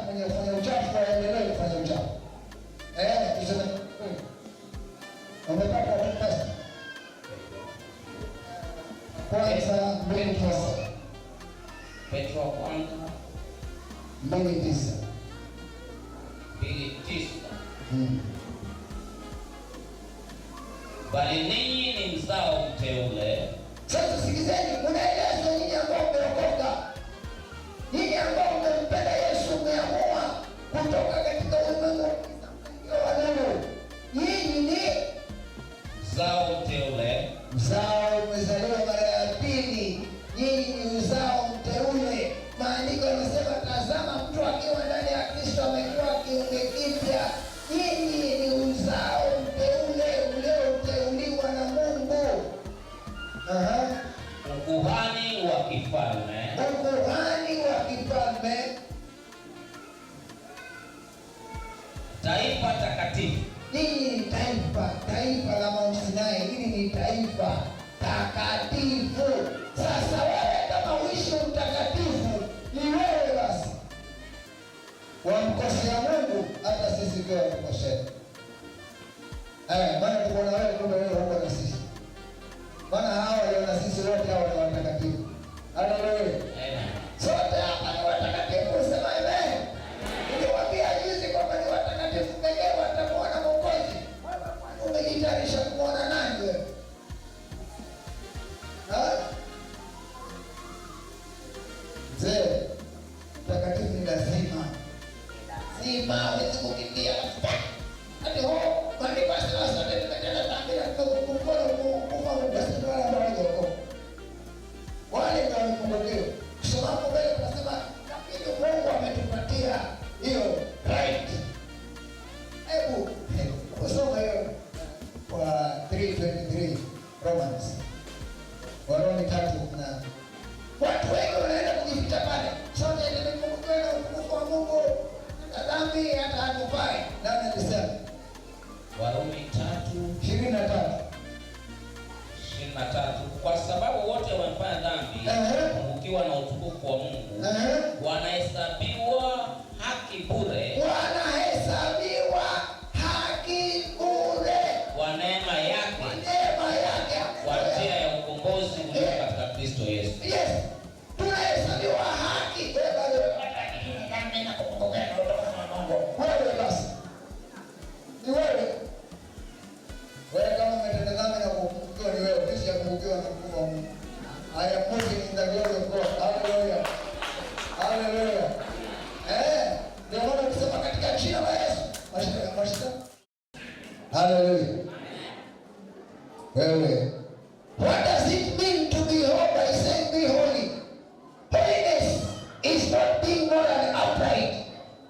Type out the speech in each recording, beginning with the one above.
Mwenye kufanya uchafu aendelee kufanya uchafu. Eh, tuseme kweli. Umepata tu pesa. Kwanza 2:9. Petro wa kwanza 2:9. 2:9. Bali ninyi ni mzao mteule, Sasa sikizeni, mnaelezwa nyinyi ambao mmeokoka, nyinyi ambao mmempenda Yesu, mmeamua kutoka katika ulimwengu wa giza mkaingia wa nuru. Nyinyi ni mzao mteule, mzao, umezaliwa mara ya pili. Nyinyi ni uzao mteule. Maandiko yanasema, tazama, mtu akiwa ndani ya Kristo amekuwa kiumbe kipya. Nyinyi ni uzao mteule ulioteuliwa na Mungu. Aha. Ukuhani wa kifalme, Ukuhani wa kifalme, taifa takatifu, Ninyi ni taifa, taifa la Mount Sinai. Hili ni taifa takatifu. Sasa wewe kama uishi utakatifu, ni wewe basi wamkosea Mungu, hata sisi pia wamkosea. Eh, maana tuko na wewe, kumbe wewe huko na sisi. Maana hawa walio na sisi wote hao ni watakatifu. Haleluya. Amen. Sote hapa ni watakatifu, sema amen. Niliwaambia juzi kwamba ni watakatifu pekee watamuona Mwokozi. Wewe kwani umejitayarisha kumwona nani wewe? Ha? Mzee, utakatifu ni lazima. Lazima, huwezi kukimbia kabisa. Ati ho, maandiko yanasema sote tumetenda dhambi na tumepungukiwa na utukufu wa Mungu. Basi ndio wale ambao hawajaokoka. Wale ndio wamepungukiwa. Kusoma hapo mbele tunasema lakini Mungu ametupatia hiyo right. Hebu kusoma hiyo kwa 3:23 Romans. Warumi 3 na watu wengi wanaenda kujificha pale. Sote tumepungukiwa na utukufu wa Mungu na dhambi hata hatufai. Nani alisema? Warumi 3 23. 23. Kwa sababu wote wamefanya dhambi, kupungukiwa na utukufu wa Mungu, wanahesabiwa haki bure Wanahesabiwa haki bure kwa neema yake, kwa neema yake, kwa njia ya ukombozi ulio katika Kristo Yesu. Yes, tunahesabiwa haki. Wewe bado dhambi na kupungukiwa na utukufu wa Mungu. Wewe basi ni wewe. Wewe kama umetenda dhambi na kupungukiwa ni wewe, sisi hapungukiwa na utukufu wa Mungu. I am moving in the glory of God. Hallelujah. Hallelujah. Eh, ndio maana ukisema katika jina la Yesu, mashida mashida. Hallelujah. Wewe. What does it mean to be holy by saying be holy? Holiness is not being morally upright.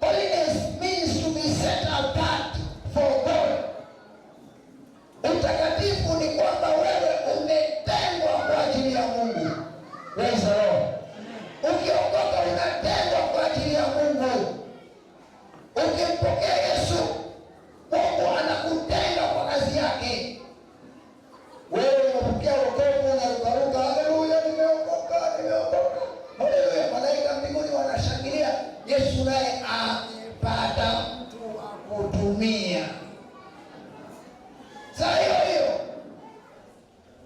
Holiness means to be set apart for God. Utakatifu ni kwamba wewe umetengwa kwa ajili ya Mungu. Praise the Lord. Ukiokoka unatengwa kwa ajili ya Mungu. Ukimpokea Yesu, Mungu anakutenga kwa kazi yake. Wewe umepokea wokovu unarukaruka, haleluya, nimeokoka, nimeokoka, haleluya. Malaika mbinguni wanashangilia. Yesu naye amepata mtu wa kutumia. Saa hiyo hiyo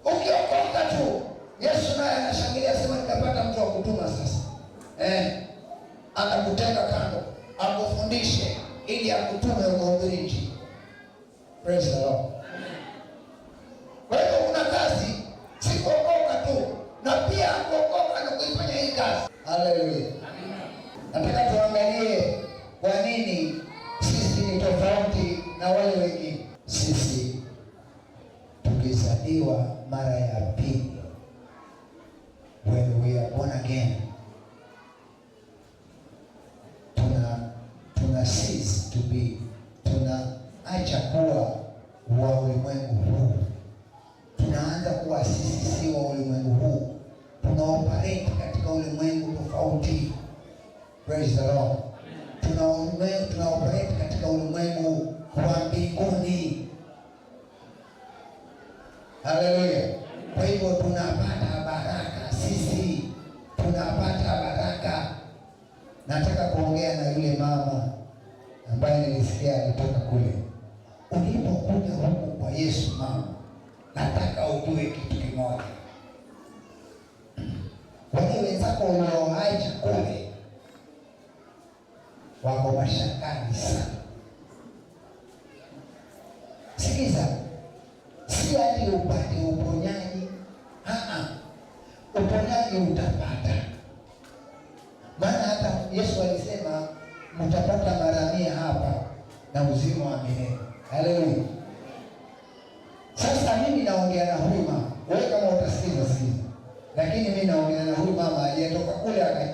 ukiokoka tu, Yesu naye anashangilia, sema nikapata mtu wa kutuma sasa. Eh, anakutenga kando, akufundishe ili akutume ukahubiri Injili. Praise the Lord. Kwa hivyo kuna kazi, si kuokoka tu, na pia kuokoka na kuifanya hii kazi. Haleluya. Nataka tuangalie kwa nini sisi ni tofauti na wale wengine. Sisi tukizaliwa mara ya pili, when we are born again, tuna cease to be, tunaacha kuwa wa ulimwengu huu, tunaanza kuwa sisi si wa ulimwengu huu, tuna operate katika ulimwengu tofauti. Praise the Lord. Tuna operate katika ulimwengu wa mbinguni. Haleluya. Kwa hivyo tunapata baraka sisi, tunapata baraka. Nataka kuongea na yule mama ambaye nilisikia alitoka kule. Ulipokuja huku kwa Yesu mama, nataka ujue kitu kimoja. Wale wenzako ulioacha kule wako mashakani sana. Sikiza, si ati upate uponyaji. Uponyaji utapata, maana hata Yesu alisema mtapata mara 100 hapa na uzima wa milele. Haleluya! Sasa mimi naongea na huyu mama, wewe kama utasikiza sikiza, lakini mimi naongea na huyu mama aliyetoka kule aka,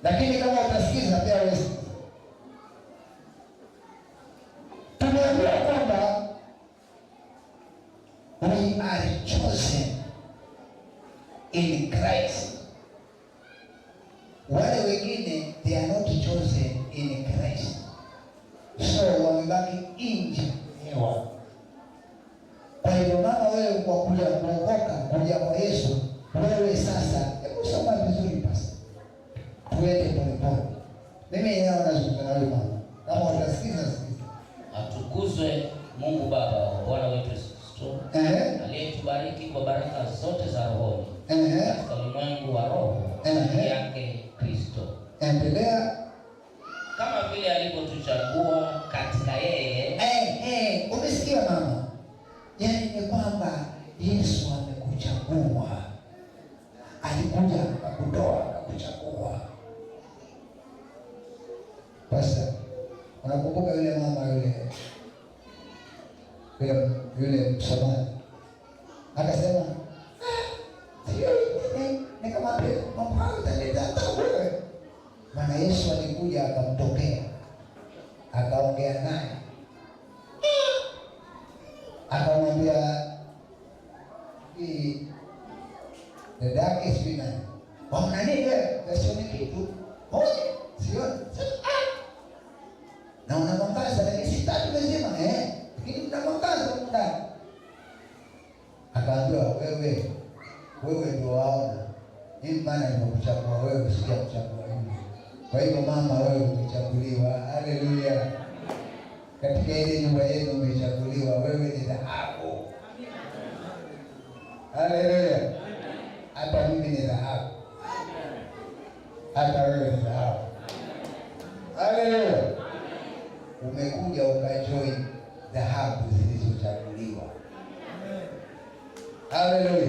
lakini kama utasikiza pia wewe sikiza. Tumeambiwa kwamba we are chosen in Christ. Wale wengine they are not chosen in Christ, so wamebaki nje hewa. Kwa hivyo mama, wewe kwa kuja kuokoka, kuja kwa Yesu, wewe sasa, hebu soma vizuri basi, tuende polepole. Mimi leo nazungumza na wewe mama, kama utasikiza sikiza. Atukuzwe Mungu Baba wa Bwana wetu Yesu Kristo, aliyetubariki kwa baraka zote za rohoni katika ulimwengu wa roho yake Kristo. Endelea. Kama vile alivyotuchagua katika yeye. Umesikia mama? Yaani ni kwamba Yesu amekuchagua. Alikuja akakutoa, akakuchagua. Pastor, unakumbuka yule mama yule Msomali? Akasema, sio nikamwambia mambo hayo utaleta hata wewe. Maana Yesu alikuja akamtokea, akaongea naye, akamwambia hii dada yake sijui nani, waona nini wewe? Sioni kitu. Moja, sioni. Sasa, naona mwangaza lakini si tatu mzima, lakini kuna mwangaza huko ndani. Akaambiwa wewe ndio waona. Mimi maana nimekuchagua wewe, sijakuchagua yule. Kwa hivyo mama, wewe umechaguliwa. Haleluya. Katika ile nyumba yenu umechaguliwa, wewe ni dhahabu. Haleluya. Hata mimi ni dhahabu. Hata wewe ni dhahabu. Haleluya. Umekuja ukajoin dhahabu zilizochaguliwa. Haleluya.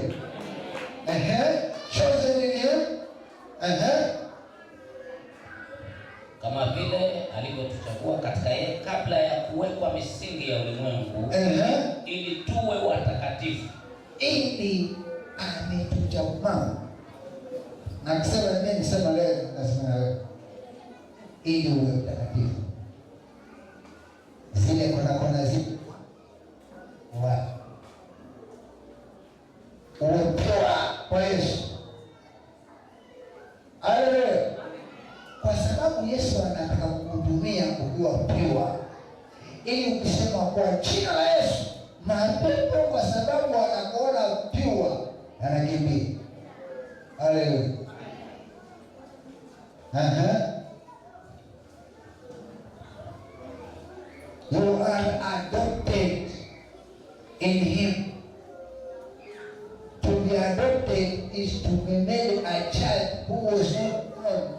Chosen in him. Kama vile alivyotuchagua katika yeye kabla ya kuwekwa misingi ya ulimwengu, ili tuwe watakatifu. Ili ametuchagua. Na kusema mimi nisema leo, nasema na wewe. Ili uwe mtakatifu. Zile kona kona zipo wapi? Uwe pure kwa Yesu. Haleluya. Kwa sababu Yesu anataka kukuhudumia ukiwa pure. Ili ukisema kwa jina la Yesu, mapepo kwa sababu anakuona pure, anakimbia. Haleluya. You are adopted in him. To be adopted is to be made a child who was not born.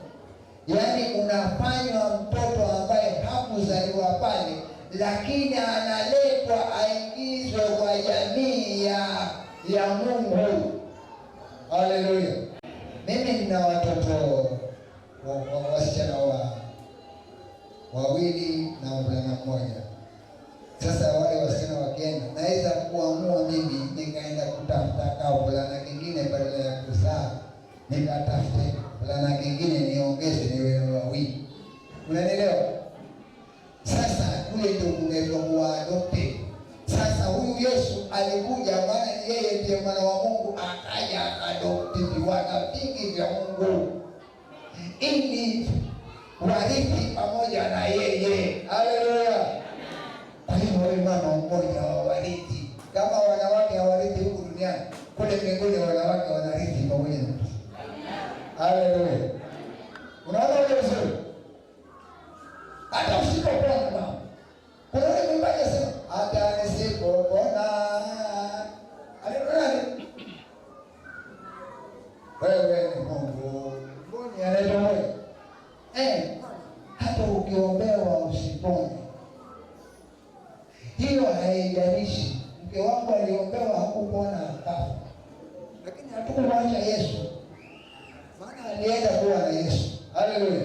Yaani unafanywa mtoto ambaye hakuzaliwa pale, lakini analetwa aingizwe kwa jamii ya Mungu. Haleluya. Mimi nina watoto wasichana wawili na mvulana mmoja. Sasa wale wasichana wakienda, naweza kuamua mimi nikaenda kutafuta kavulana kingine badala ya kuzaa, nikatafute fulana kingine niongeze niwe wawili. Unanielewa? Sasa kule ndio kunaitwa kuwa adopted. Sasa huyu Yesu alikuja, maana yeye ndiye mwana wa Mungu, akaja akaadopti viwana vingi vya Mungu ili warithi pamoja na yeye. Haleluya. Kwa hivyo wewe mama mmoja wa warithi. Kama wanawake hawarithi huku duniani, kule mbinguni wanawake wanarithi pamoja na Kristo. Haleluya. Unaona ule uzuri? Hata usipopona mama. Kuna yule mwimbaji asema hata nisipopona. Anaitwa nani? Wewe ni Mungu. Mboni anaitwa Mboni. Hata ukiombewa usipone, hiyo haijalishi. Mke wangu aliombewa hakupona akafa, lakini hatukumwacha Yesu, maana alienda kuwa na Yesu. Haleluya!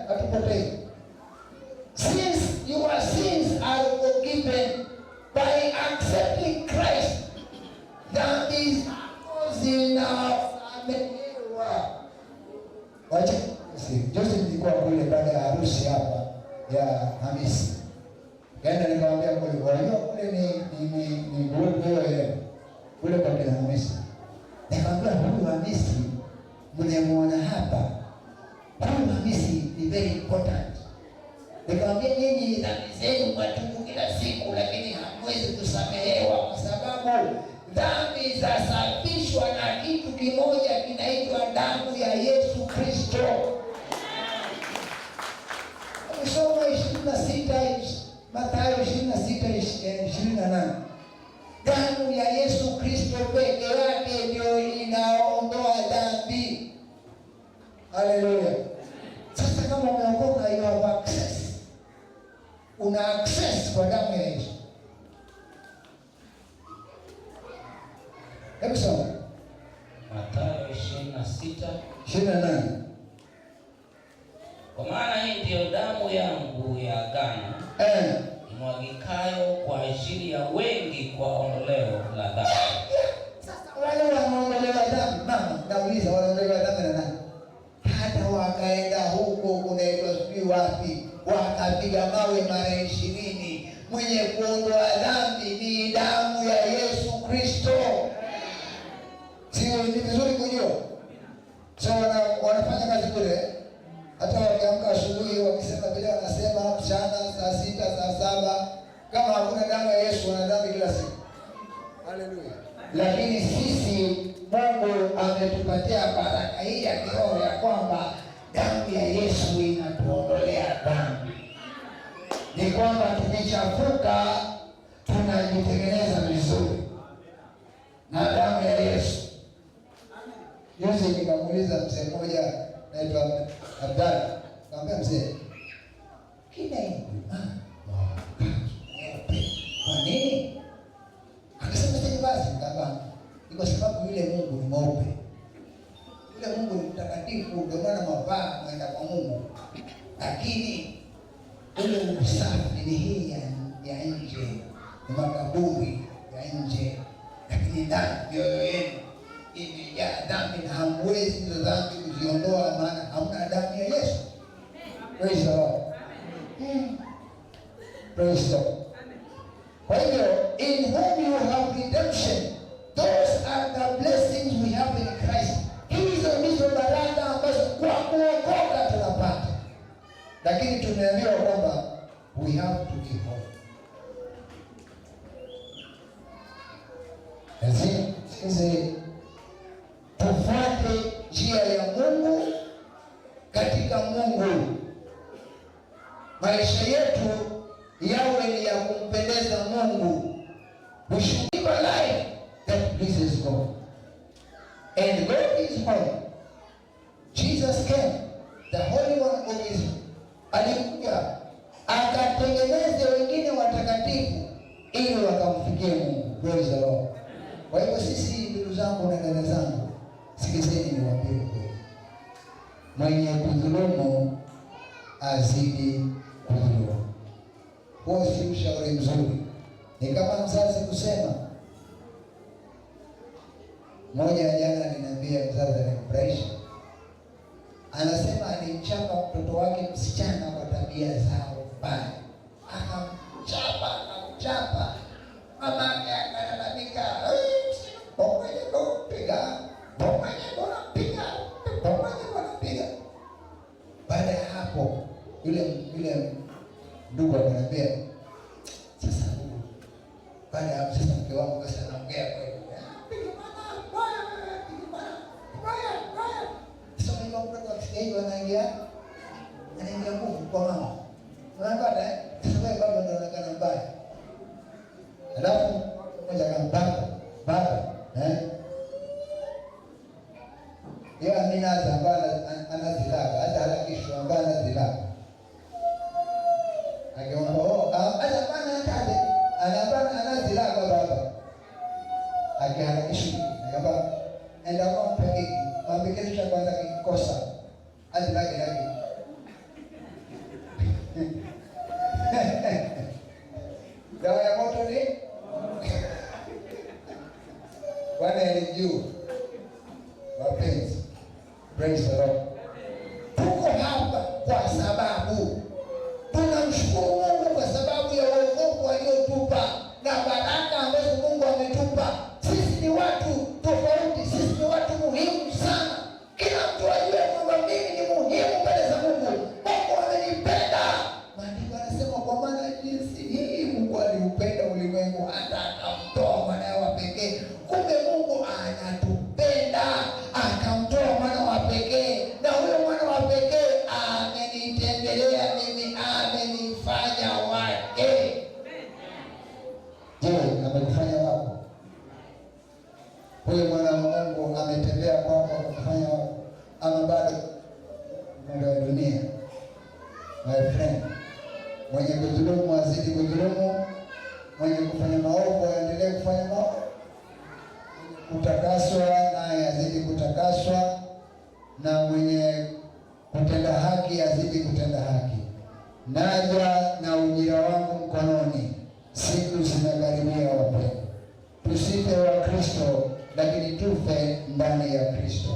Hatupotei. Since your sins are forgiven by accepting Christ, dhambi zako zinasamehewa. Wacha juzi nilikuwa kule baada ya harusi hapa ya Hamisi. Kaenda nikamwambia kule, unajua kule ni wewe kule kwa kina Hamisi. Nikamwambia huyu Hamisi mnamuona hapa, huyu Hamisi ni very important. Nikamwambia nyinyi dhambi zenu mwatubu kila siku, lakini hamwezi kusamehewa kwa sababu dhambi zasafishwa na kitu kimoja kinaitwa damu ya Yesu Kristo. Ukisoma 26, Mathayo 26:28, damu ya Yesu Kristo peke yake ndio inaondoa dhambi. Haleluya! Sasa kama umeokoka, you have access, una access kwa damu ya Yesu. Hebu soma. Mathayo 26 28. Kwa maana hii ndiyo damu yangu ya agano imwagikayo kwa ajili ya wengi kwa ondoleo la dhambi. Sasa wale wanaondolewa dhambi, mama, nauliza wanaondolewa dhambi na nani? Hata wakaenda huko kunaitwa sijui wapi, wakapiga mawe mara 20, mwenye kuondoa dhambi ni damu ya Yesu Kristo. Si ni vizuri kujua? So wanafanya kazi kule, hata wakiamka asubuhi wakisema vile wanasema mchana saa 6 saa 7, kama hakuna damu ya Yesu wana dhambi kila siku. Haleluya. Lakini sisi Mungu ametupatia baraka hii ya kiroho ya kwamba damu ya Yesu inatuondolea dhambi. Ni kwamba tukichafuka tunajitengeneza vizuri na damu ya Yesu. Juzi nikamuuliza mzee mmoja naitwa Abdalla, nikamwambia mzee, kila Ijumaa nyeupe kwa nini? Akasema sasa basi, nikamwambia ni kwa sababu yule Mungu ni mweupe. Yule Mungu ni mtakatifu, ndio maana mavaa mwenda kwa Mungu. Lakini ule usafi ni hii ya nje, ni makaburi ya nje, lakini ndani mioyo yenu imejaa dhambi na hamwezi hizo dhambi kuziondoa, maana hamna damu ya Yesu. Praise the Lord. Praise the Lord. Kwa hivyo, in whom you have redemption, those are the blessings we have in Christ. Hizo ndizo baraka ambazo kwa kuokoka tunapata, lakini tumeambiwa kwamba we have to be holy. Lazima sisi tufuate njia ya Mungu katika Mungu. Maisha yetu yawe ni ya kumpendeza Mungu. We should live a life that pleases God. And God is holy. Jesus came, the Holy One of Israel. Alikuja akatengeneze wengine watakatifu ili wakamfikie Mungu. Praise the Lord. Kwa hivyo sisi, ndugu zangu na dada zangu, sikizeni niwaambie kweli. Mwenye kudhulumu azidi kudhulumu. Huo si ushauri mzuri. Ni kama mzazi kusema. Mmoja jana aliniambia, mzazi alinifurahisha, anasema alimchapa mtoto wake msichana kwa tabia zao mbaya, akamchapa akamchapa, mama yake akalalamika, piga piga. Baada ya hapo, yule ndugu akaniambia, sasa baada ya hapo sasa mke wangu sasa anaongea kweli. Sasa unajua Mtoto akisikia hivyo anaingia nguvu kwa mama. Unapata eh? Sasa wewe baba ndio unaonekana mbaya. Alafu mmoja kama baba, baba, eh? Yeye amina ambaye anazilaka, hata harakishwa ambaye anazilaka. Akiomba oh, hata bana hata anabana anazilaka baba. Akiharakishwa, akamba enda kwa mpeke, mwambie kitu cha kwanza kikosa. Azilake lake. Dawa ya moto ni Bwana alijua. Wapenzi, praise the Lord. Tuko hapa kwa sababu tunamshukuru Mungu kwa sababu ya wokovu aliotupa na baraka ambazo Mungu ametupa. Sisi ni watu tofauti, sisi ni watu muhimu sana. Kila mtu ajue kwamba mimi ni muhimu mbele za Mungu. Mungu amenipenda. Maandiko yanasema kwa maana jinsi hii Mungu aliupenda ulimwengu hata akamtoa mwanawe wa pekee. Kumbe Mungu anatupenda, akamtoa mwana wa pekee, na huyo mwana wa pekee amenitembelea mimi, amenifanya wake. Je, amekufanya wako? Huyo mwana wa Mungu ametembea kwako akakufanya wako, ama bado mwendo wa dunia? My friend, mwenye kudhulumu azidi kudhulumu, mwenye kufanya maovu aendelee kufanya maovu, kutakaswa naye azidi kutakaswa, na mwenye kutenda haki azidi kutenda haki. Naja na ujira wangu mkononi, siku zinakaribia wapendwa. Tusife wa Kristo, lakini tufe ndani ya Kristo.